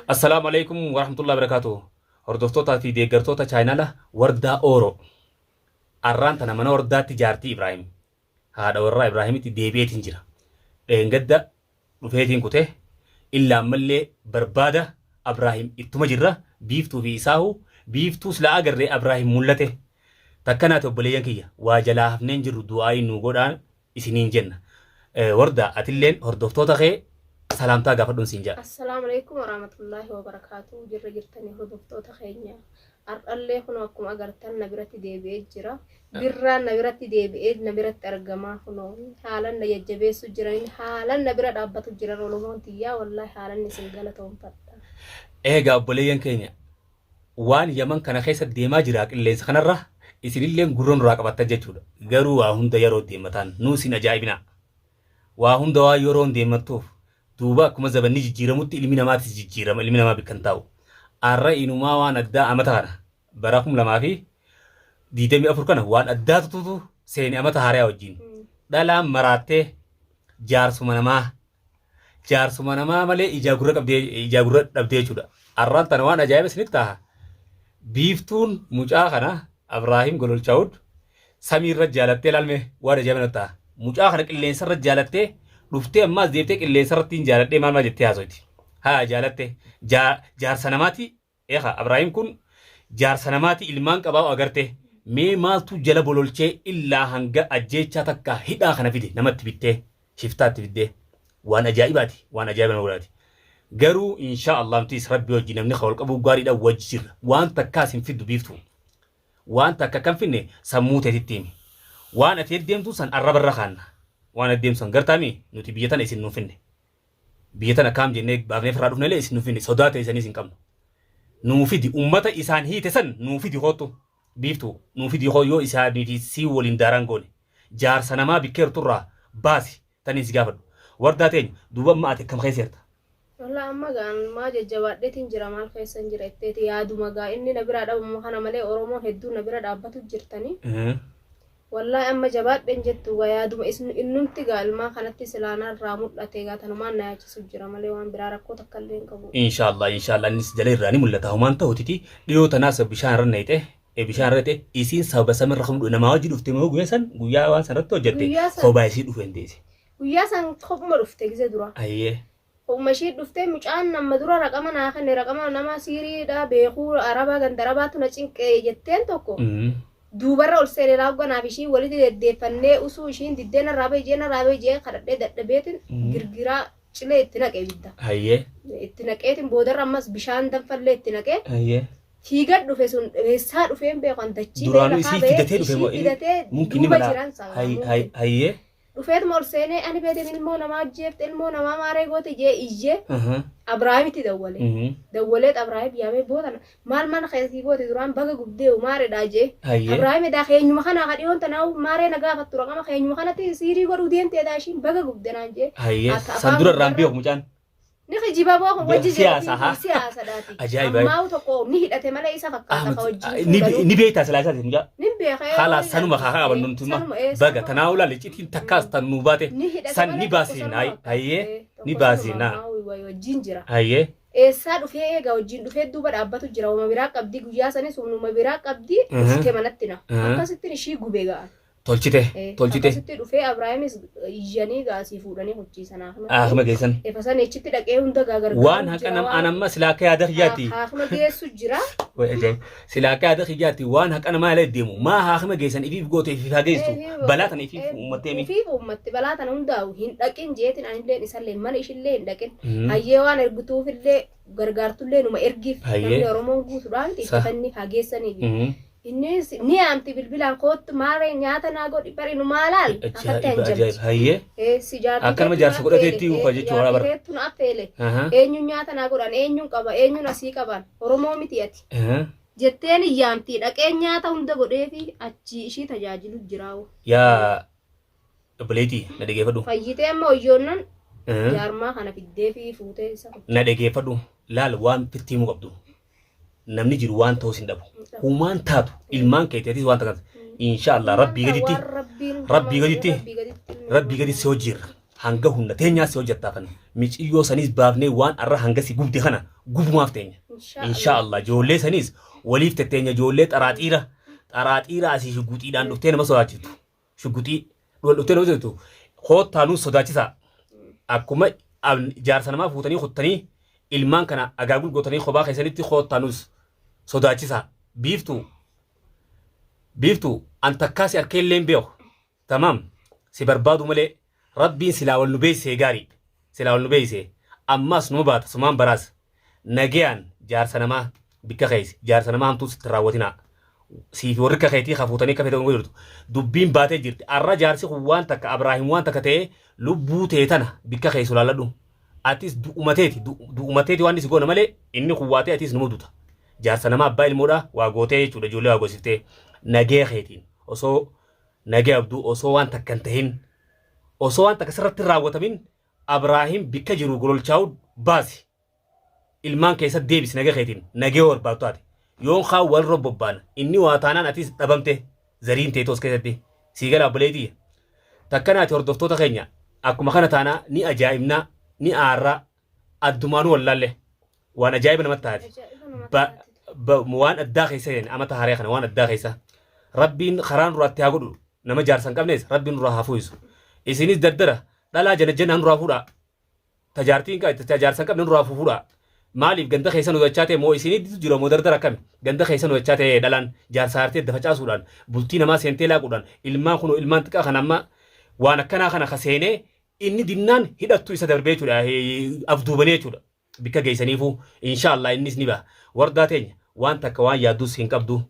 Assalaamu alaikum warahmatullahi wabarakatuh. Hordoftootaa fi deeggartoota chaayinala Wardaa Ooro. Arraan tana mana Wardaatti jaartii Ibraahim haadha warraa Ibraahimitti deebi'eetiin jira. Dheengadda dhufeetiin kute illa ammallee barbaada Abraahim ittuma jirra biiftuu fi isaahu biiftuu silaa agarree Abraahim mul'ate. Takkanaati obboleeyyan kiyya waa jalaa hafneen jirru du'aa'ii nuu godhaa isiniin jenna. Wardaa atilleen hordoftoota kee salaamtaa gaafadhuun siin ja'a. Assalaamu alaikum warahmatullaahi wabarakaatu. Jirra jirtanii hordoftoota keenya. Har'allee kunoo akkuma agartan na biratti deebi'ee jira. Birraan na biratti deebi'ee na biratti argamaa kunoo haalan na jajjabeessu jiraniin haalan na bira dhaabbatu jiran Oromoon tiyyaa wallaahi haalan isin galatoomfadha. Eegaa obboleeyyan keenya waan Yaman kana keessa deemaa jira qilleensa kanarra isinilleen gurra nurraa qabattan jechuudha. Garuu waa hunda yeroo deemmataan nuu isin ajaa'ibinaa. Waa hunda waan yeroon deemmattuuf duuba akkuma zabanni jijjiiramutti ilmi namaatis jijjiirama ilmi namaa bikkan taa'u. Arra inumaa waan addaa amata kana bara 2024 kana waan addaatutu seene amata haarayaa wajjin. Dhalaan maraattee jaarsuma namaa jaarsuma namaa malee ijaa gurra qabdee ijaa gurra dhabdee jechuudha. Arraan tana waan ajaa'iba isinitti taha. Biiftuun mucaa kana Abraahim Gololchaawud samii irra jaalattee laalme waan ajaa'iba natti taha. Mucaa kana qilleensa irra jaalattee dhuftee ammaas deebitee qilleensa irratti hin jaaladhee maal maal jettee haasoyti. Haa jaalatte jaarsa namaati Eekaa Abraahim kun jaarsa namaati ilmaan qabaa agarte mee maaltu jala bololchee illaa hanga ajjeechaa takka hidhaa kana fide namatti bittee shiftaatti fiddee waan ajaa'ibaati waan ajaa'iba nama godhaati garuu inshaa Allah nutis rabbi wajji namni ka wal qabuu gaariidha wajji jirra waan takkaas hin fiddu biiftuu waan takka kan finne sammuu teetitti himi waan ati deemtu san arraba irra kaanna waan ati deemtu san gartaami nuti biyya tana isin nuun finne Biyya tana kaam jennee baafnee firraa dhufnelee isin nu finne sodaa teessaniis hin qabnu. Nuu fidi ummata isaan hiite san nuu fidi koottu biiftuu nuu fidi koo yoo isaanii fi sii waliin daaraan goone jaarsa namaa bikkeerturraa baasi taniin si gaafadhu. Wardaa teenya duuba amma ati akkam keessa jirta? Wallah amma gaa maa jajjabaadheetiin jira maal keessan jira jetteeti yaaduma gaa inni na biraa dhabamu kana malee Oromoon hedduun na bira dhaabbatu jirtanii. Wallahi amma jabaadhe hin jettu gaa yaaduma isn innumti gaa ilmaan kanatti silaa narraa mul'ate gaa tanumaan na yaachisu jira malee waan biraa rakkoo takka illee hin qabu. Inshallah inshallah innis jala irraa ni mul'ata homaan ta'utiti dhiyoo tanaas bishaan irra nayxe bishaan irra nayxe isiin sababa samirra kan namaa wajji dhufte moo guyyaa san guyyaa waan san irratti hojjette Guyyaa san kophaa isii dhufe hin deese. Guyyaa san kophuma dhufte gise dura. Ayyee. Ho'uma ishii dhuftee mucaan amma dura raqama naa kenne raqama nama siiriidha beekuu arabaa ganda arabaatu na cinqe jetteen tokko duubarra ol seene raagga naaf ishii walitti deddeeffannee usuu ishiin diddee narraa bahi jee narraa bahi jee kadhadhee dadhabeetin girgiraa cilee itti naqe ibidda. Hayyee. Itti naqeetin boodarra ammas bishaan danfallee itti naqee Hayyee. fiiga dhufe sun eessaa dhufeen beeku an dachii ba'ee Duraanuu lafaa isii ba'ee fidatee dhufe ishii moo inni fidatee mumkin ni duuba mala. jiran sana Hay mumkin. hay hayyee. Dhufeetuma ol seenee ani beetem ilmoo namaa ajjeefte ilmoo namaa maaree goote jee iyyee Abrahaamitti dawwale. Dawwaleet Abrahaam yaamee bootana maal mana keessii goote duraan baga gubdeewu maareedhaa jee. Hayyee. Abrahaam edaa keenyuma kanaa ka dhiyoon tanaa maareena gaafattu raqama keenyuma kanatti siirii godhuu deemte edaa ishiin baga gubde naan jee. Hayyee. Akka San afaan dura irraan gubbarra beeku mucaan. Ni kijiba boo kun wajji jira Siyaasa haa. kun siyaasadhaati. Ajaa'iba. Ammaa'u tokko ni hidhate malee isa fakkaata ka wajjin Ni fuudhanuu. ni beektaa silaa isaati mucaa. Ni beeka ee Haala waliin sanuma kaa qaban ee, nuti ma sanuma ee baga sanuma tanaa ulaal iccitiin takkaas tan nuu baate ni hidhate san malee ni tokko baasiin sanuma fakkaata. hayyee Ee, ni tokko sanuma baasiin ammaa'u wajjin jira. hayyee Eessaa dhufee eega wajjin dhufee duuba dhaabbatu jira. Wama biraa qabdi guyyaa sanis humnuma biraa qabdi dhufte manatti na. Akkasittiin ishii gube ga'a. Tolchite tolchite. Akkasitti dhufee Abrahaamis iyyanii gaasii fuudhanii hucciisan haakima. Haakima geessan. Efa san achitti dhaqee hunda gaa gargaaru Waan haqa jira nam waan an amma silaa akka yaada kiyyaatti. Haakima geessu jira. Way ajaa'ib. Silaa akka yaada kiyyaatti waan haqa namaa illee deemu maa haakima geessan ifiif goote ifiif haa geessu balaa tana ifiif uummattee mi. Ifiif uummatte balaa tana hundaa'u hin dhaqin jeetin anilleen isallee mana ishillee hin dhaqin. Hayyee waan ergituufillee gargaartullee numa ergiif Hayyee. namni Oromoon guutuudhaan itti Sa. kenniif haa geessaniif. Innis ni yaamti bilbilaan koottu maaree nyaata naa godhi bari numaa laal akkatti Ajaa'iba hanjamti. ajaa'iba hayyee. Eh, si jaartii Akka nama teettu jaarsa na godhateetti affeele. ufa Eh, jechuudha jaartii bara. teettu na affeele. Aha. Eenyuun nyaata naa godhan eenyuun qaba eenyuun asii qaban Oromoo miti ati. Aha. Jetteen hin yaamti dhaqee nyaata hunda godheefi achii ishii tajaajilu jiraawu. Yaa obboleettii na dhageeffadhu. Fayyitee amma wayyoonnan Eh. jaarmaa kana fiddeefii fuutee isa Na dhageeffadhu laal waan fitti himuu qabdu. Namni jiru waan ta'us hin dhabu. Humaan taatu ilmaan keetiitis waan taatu. Inshaallah rabbii gaditti Waan rabbiin rabbii gaditti rabbii gaditti rabbii gaditti si hojiirra. Hanga humna teenyaa si hojjattaafanna. Miciyyoo saniis baafnee waan arra hanga si gubde kana gubumaaf teenya. Inshaa Allah ijoollee saniis waliif tetteenya ijoollee xaraaxiira xaraaxiira asii shugguxiidhaan dhuftee nama sodaachiftu. Shugguxii dhuftee nama sodaachiftu. Koottaa nuus sodaachisaa. Akkuma jaarsa namaa fuutanii kuttanii ilmaan kana agaagul gootanii kophaa keessanitti koottaa nuus sodaachisaa. Biiftuu Biiftuu an takkaa si arkee illee hin beeku. Tamaam si barbaaduu malee rabbiin silaa wal nu beeksisee gaarii silaa wal nu beeksisee ammaas numa baata sumaan baraas nagayaan jaarsa namaa bikka keessa jaarsa namaa hamtuu sitti hin raawwatinaa siifi warri akka keetii hafuutanii akka feetan jirtu dubbiin baatee jirti arra jaarsi kun waan takka Abraahim waan takka ta'ee lubbuu tee tana bikka keessa ilaalladhu atis du'umateeti du'umateeti waan si goona malee inni kun waatee atis numa duta jaarsa namaa abbaa ilmoodha waa gootee jechuudha ijoollee waa goosiftee nagaya keetiin osoo Nagaya abduu osoo waan takka hin tahin osoo waan takka sirratti hin raawwatamin Abraahim bikka jiru gololchaa'u baasi ilmaan keessa deebisi naga keetiin nagaya barbaaddu taate yoon kaan walirra bobbaana inni waa taanaan atis dhabamte zariin teetu as keessatti sii gala obboleetii takkanaati hordoftoota keenya akkuma kana taanaa ni ajaa'ibnaa ni aarraa addumaanuu wallaalle waan ajaa'iba namatti taate Ajaa'iba namatti ba, taate. ba, waan addaa keessa seene amata haree kana waan addaa keessa rabbiin karaa nurraatti haa godhu nama jaarsa hin qabnes rabbiin nurraa haa fuuyisu isinis daddara dhalaa jana janaa nurraa fuudhaa tajaartiin jaarsa hin qabne nurraa fuudhaa maaliif ganda keessa nu dachaa ta'e moo isinitti jira moo dardara akkami ganda keessa nu dachaa ta'e dhalaan jaarsa hartee adda facaasuudhaan bultii namaa seentee laaquudhaan ilmaan kun ilmaan xiqqaa kana amma waan akkanaa kana ka seenee inni dinnaan hidhattu isa darbee jechuudha afduubanii jechuudha bikka geessaniifuu inshaallah innis ni baha wardaa teenya waan takka waan yaaddus hin qabdu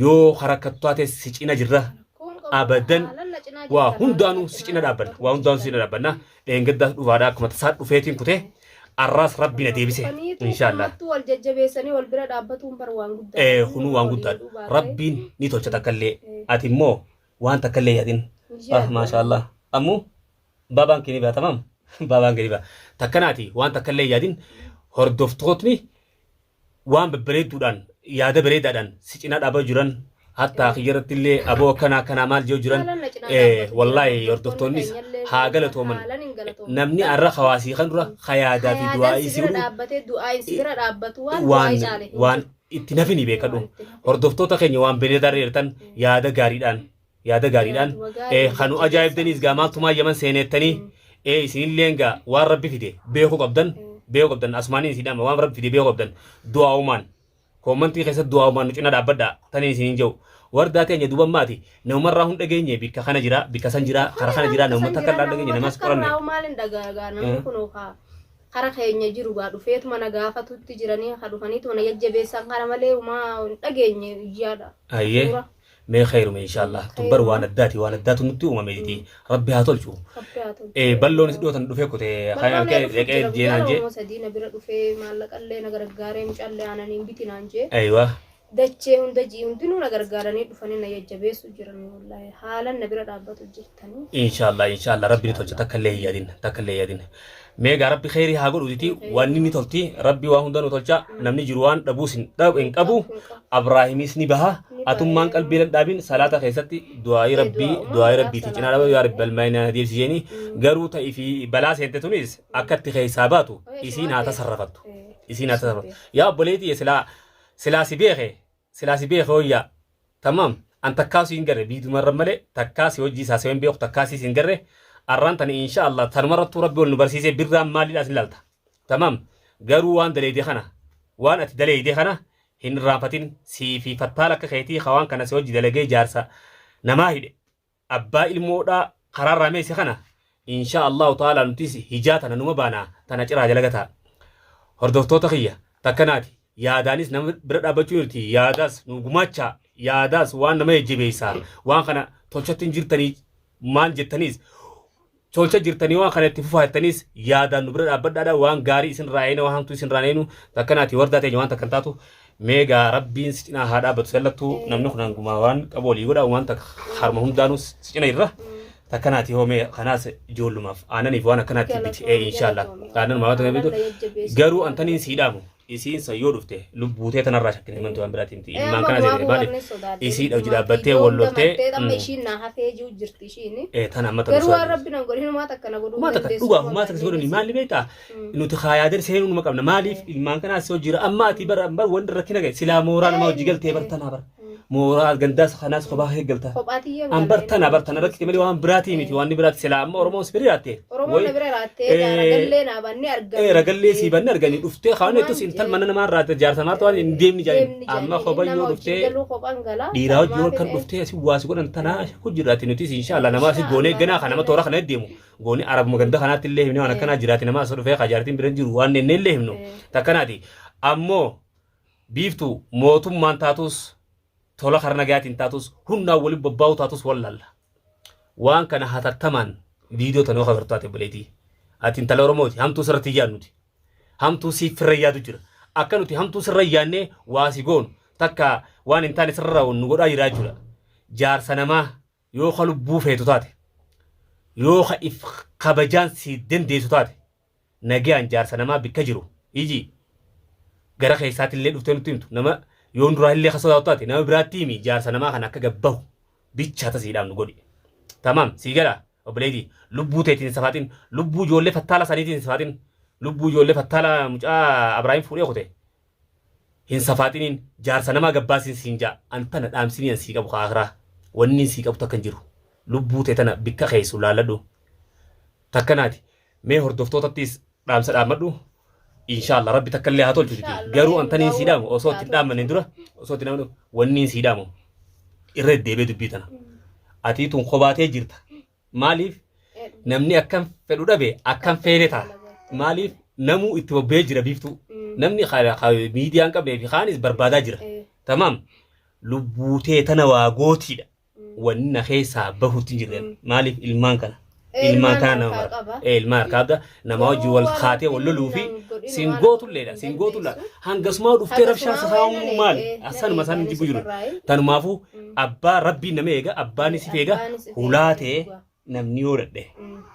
yoo harakkattu taate si cina jirra Rakkoon qabu abadan haalan na cinaa waa jirtan hundaanuu haalan na si cina cinaa dhaabbanna dhaabbatu waa hundaanuu si jirtan. cina dhaabbanna dheengaddaas dhufaadha akkuma tasaa dhufeetiin kutee arraas rabbi na deebise Dhufaniitu inshaallah kanattuu wal jajjabeessanii wal bira dhaabbatuun bar waan guddaadha. ee Namni kunuu nama waan walii guddaadha godhuu baatee. rabbiin ni tolcha takkallee Eh, ati immoo waan takkallee yaadin hin ah yaaddu. maashaallah ammoo Babaan kee ni ba'a tamam. Babaan kee ni ba'a. Takkanaati waan takka illee yaadin hordoftootni waan babbareedduudhaan yaada bareedaadhaan si cinaa dhaabaa jiran hattaa kiyyarratti illee aboo akkanaa akkanaa maal jiru jiran Haalan na cinaa dhaabbatu jiran wallaahi hordoftoonni hordoftoonnis keenyallee haa wallaahi galatooman. haalan hin galatooman. Namni arra hawaasii kan dura ka yaadaa fi Ka du'aa'ii yaadaan si si bira godhu dhaabbatee du'aa'iin si bira dhaabbatu waan waan du'aa'ii caale hin waan jiru. itti nafini beekadhu. Waan itti nafini. Hordoftoota keenya waan bareedaa jirtan yaada gaariidhaan yaada gaariidhaan Yaaduma gaarii kan nu jajjabeessaa. ajaa'ibdaniis gaa maaltumaa yaman seeneettanii isinilleen gaa waan rabbi fide beekuu qabdan beekuu qabdan asumaaniin isin dhama waan rabbi fide beekuu qabdan du'aa'umaan koommantii keessatti du'aa'umaan nu cina dhaabbadhaa taniin isiniin jedhu wardaa teenya duuba maati namumarraa hun dhageenye bikka kana jira bikka san jira kara kana jira namuma takka irraa dhageenye namas qoranne. Maal hin dhagaagaa namni kun kaa kara keenya jiru gaa dhufeetuma na gaafatutti jiranii ka dhufaniituma na jajjabeessan kana malee umaa hin dhageenye iyyaadha. Ayyee. Hafuura. Mee khayruma inshallah tun bar waan addaati waan addaatu nutti uumame jeti rabbi haa tolchu. Rabbi haa tolchu. Balloonis dhiyootan dhufee kute Balloon dhaqee dhufu jira guyyaa jeenaan jee. lama sadii na bira dhufee maallaqallee na gargaaree mucaallee aananiin biti naan jee. Aywa. Dachee hunda jii hundinuu na gargaaranii dhufanii na jajjabeessu jiran wallaahi haalan na bira dhaabbatu jirtanii. Inshallah inshallah rabbi ni tolcha takka illee hin yaadin takka illee hin yaadin. Mee gaa rabbi kheyrii haa godhuutiti wanni ni tolti rabbi waa hunda nu tolcha namni jiru waan dhabuus hin dhabu hin qabu Abraahimis ni baha atummaan qalbii lan dhaabin salaata keessatti du'aa'ii rabbii du'aa'ii rabbiiti cinaa dhaba yaa rabbi balmaayina na deebisi jeeni garuu ta'i fi balaa seente tunis akka itti keessaa baatu isiin haa tasarrafattu isiin haa tasarrafattu yaa obboleetii silaa silaa si beeke Silaa si beeke hoyyaa. Tamam. An takkaa si hin garre viidumarra malee takkaa si hojii isaa hin beeku takkaa si hin garre arraan tani insha Allah tanumarrattuu rabbi wal nu barsiisee birraan maaliidhaa sin laalta. Tamam. Garuu waan daleeyde kana waan ati daleeyde kana hin irraanfatin sii fi fattaala akka keetii ka waan kana si hojii dalagee jaarsa namaa hidhe abbaa ilmoodhaa karaarraa meeyse kana insha Allahu ta'ala nutis hijaa tana numa baana tana ciraa dalagataa. Hordoftoota kiyya takkanaati yaadaanis nama bira dhaabbachuu jirti yaadaas nu gumaachaa yaadaas waan nama jajjabeessaa waan kana tolchatti hin jirtanii maal jettaniis tolcha jirtanii waan kana itti fufaa jettaniis yaadaan nu bira dhaabbadhaadha waan gaarii isin irraa eena waan hamtuu isin irraa eenu takkanaati wardaa teenya waan takkan taatu meegaa rabbiin si cinaa haa dhaabbatu sallattuu namni kun hangumaa waan qabu walii godha waan takka harma hundaanuu si cina irra takkanaati hoo mee kanaas ijoollumaaf aananiif waan akkanaatti biti ee inshaallah aanan maa bitu garuu antaniin sii dhaamu. Isiin san yoo dhufte lubbuutee tanarraa shakkine mantu waan biraatii miti. Ee Ilmaan amma kana gumaa seete maaliif gubarne sodaadhe isii hojii lubbumaa dhaabbattee kiyyoo wal hunda loltee martee amma ishiin naa hafee jiru jirti ishiin. Tana amma tana Garuu waan sodaadhe. rabbi nan godhin homaa takka na godhuu Humaa hin takka dandeessu dhugaa homaa humaa takka si gaannee godhani miti. maali beektaa nuti kaayaa seenuu numa qabna maaliif ilmaan kanaa si hojii amma ati bara bar wanti rakkina gahe silaa mooraa nama hojii galtee bar tanaa bar mooraa gandaas kanaas kophaa kee galta Kophaa tiyyaan an gala bar inni tana bar tana wajjin rakkite malee waan biraatii miti waan biraati silaa amma Oromoon si bira jiraatte Oromoon wayi na bira raattee gaa ragallee naa banne argamne. Ragallee sii banne arganii dhuftee kaan Waan ettus intal mana namaa irraa jaarsa maarta waan hin deemni jaaniin Deemni amma jaaniin kophaa nama yoo wajjin dhuftee galuu kophaan gala. Dhiiraa hojii Kanumaaf kan hin dhuftee asii waa si godhan tanaa shakku jiraati nutis inshallah nama asii goonee Inshallah ganaa kan nama rabbiin toora kana deemu goonee arabuma ganda kanaatti illee himne waan akkanaa jiraati nama asii dhufee kajaartiin bira jiru waan nenne illee himnu takkanaati ammoo biiftuu mootummaan taatus tola kara nagaatiin taatus humnaan waliin bobbaa'uu taatus wallaalla waan kana hatattamaan viidiyoo tanoo kabartu taate obboleetii ati intala Oromooti hamtuu sirratti hin yaadnuti hamtuu siif firra yaadu jira. Akka nuti hamtuu sirra hin yaadnee waa si goonu takka waan hin taane sirra nu godhaa jira jechuudha. Jaarsa namaa yoo ka lubbuu feetu taate yoo ka if kabajaan si dandeessu taate nagayaan jaarsa namaa bikka jiru iji gara keessaatti illee dhuftee nutti himtu nama yoon duraa illee ka sodaatu taate nama biraatti himi jaarsa namaa kana akka gabbahu bichaa tasiidhaaf nu godhi. Tamaam sii galaa obboleetii lubbuu teetiin hin safaaxin lubbuu ijoollee fattaala saniitiin hin safaaxin lubbuu ijoollee fattaala mucaa Abraahim fuudhee kute hin safaaxiniin jaarsa namaa gabbaasiin siin jaa an tana dhaamsinii an sii qabu ka akiraa wanni sii qabu takka hin jiru lubbuu tee tana bikka keessu laalladhu takkanaati mee hordoftootattis dhaamsa dhaammadhu inshallah rabbi takka illee haa tolchu titi Inshallah garuu an taniin sii gaawwa dhaamu osoo haa itti dhaammanne tolchu. dura osoo itti dhaammanne wanniin sii dhaamu irra deddeebi'ee dubbii tana atii tun kobaatee jirta maaliif namni akkam fedhu dhabe akkam feene ta'a maaliif namuu itti bobba'ee jira biiftuu namni miidiyaa hin qabnee fi kaanis barbaadaa jira tamaam lubbuu tee tana waa gootiidha wanni na keessaa bahutti hin jirren maaliif ilmaan kana ilmaan Ilmaan kana nama harkaa mara qaba. Ilmaan harkaa qabda nama wajjin Garuu wal waan kaatee wal rabbiin loluu fi nan godhin siin waan gootulleedha hin siin gootulla dandeessu. hangasumaa dhuftee rabshaa Hagasumaa wayi sasaamuu nan maali eege nan asanuma eega san anis jibbu jiru ofirraayi. tanumaafuu abbaa rabbiin nama eega abbaanis if eega Abbaanis if eega hulaa ta'e dhugaa. Namni yoo dhadhe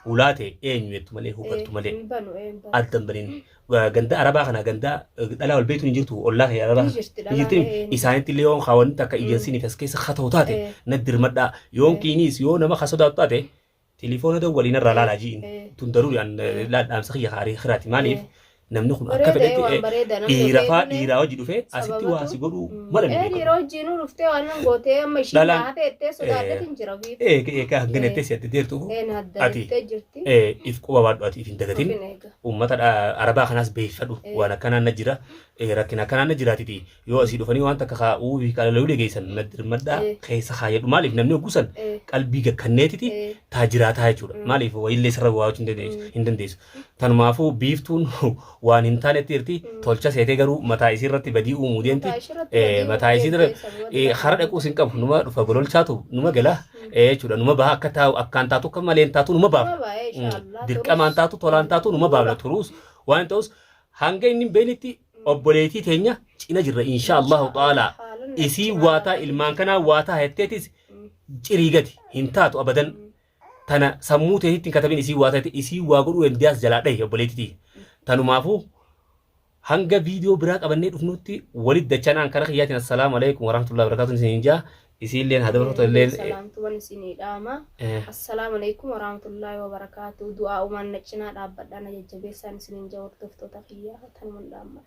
hulaa ta'e eenyu jettu malee hubattu malee Hin banu hin banu. addan banin ganda arabaa kana ganda dhalaa wal beektu hin jirtu ollaa kee arabaa Ni jirti hin dhalaan jirti isaanitti illee yoon kaawwanni takka ijjansiin as keessa kata'u taate na dirmadhaa yoon kiiniis yoo nama ka sodaatu taate telefoona dawwaliin irraa laalaa ji'in tun daruuri an dhaamsa kiyya kaarii kiraati maaliif namni kun akka Bareeda fedhetti waan bareeda namni dhiira faa beekne dhiiraa hojii dhufee asitti waa sababatu. si godhuu mala ni Ee beekamu. dhiira wajjiinuu dhuftee waan nan gootee amma ishiin Dhalaan naa hafeettee sodaadheetiin jira ofiif. Hangana jettee si adda deertu Ee na ati adda jirti. If quba baadhu ati if hin dagatin. Ofin eega. Uummata arabaa kanaas beeffadhu waan akkanaan na jira rakkina akkanaan na jiraatiti yoo asii dhufanii waan takka kaa'uu fi qalaluu dhageessan na dirmadhaa keessa kaayadhu maaliif namni hoggusan qalbii gakkanneetiti taa jiraataa jechuudha maaliif wayillee sirra waa hin dandeessu hin dandeessu tanumaafuu biiftuun waan hin taanetti jirti tolcha seetee garuu mataa isii irratti badii uumuu deemti Mataa ishii irratti badii mataa uumuu isii deemti, irra sababa dura hara dhaquus hin qabu numa dhufa gololchaatu numa gala jechuudha numa baha akka taa'u akkaan taatu akka malee hin taatu numa baafna Numa ba'a, inshallah. Dirqamaan taatu tolaan taatu numa baafna turuus waan ta'us hanga inni hin beeknetti obboleettii teenya cina jirra insha Allahu ta'ala isii waataa ilmaan kanaa waataa jetteetis cirii gati hin taatu abadan tana sammuu teetitti hin katabin isii waa taate isii waa godhuu dandeyaas jalaa dhahi obboleettitii tanumaafuu hanga viidiyoo biraa qabannee dhufnutti walit dachanaan kara kiyyaatiin assalaamu alaikum warahmatullahi wabarakatuh isiniin jaa isiilleen haa dabarfatu illeen Salaamtuwan isinii dhaama. Assalaamu alaikum warahmatullahi wabarakaatu. Du'aa umaan na cinaa dhaabbadhaa na jajjabeessaan isiniin jaa hordoftoota kiyyaa tanuman dhaamma.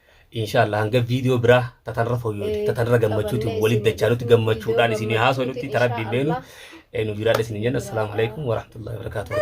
Inshallah hanga viidiyoo biraa tatanirra fooyyootti tatanirra gammachuuti Qabannee walit isinii dachaanutti dhufnu gammachuudhaan viidiyoo isinii haasofnutti gammachuutiin tarabbiin beenu inshallah. Nu jiraadha isiniin jenna assalaamu alaikum warahmatullahi wabarakatuh.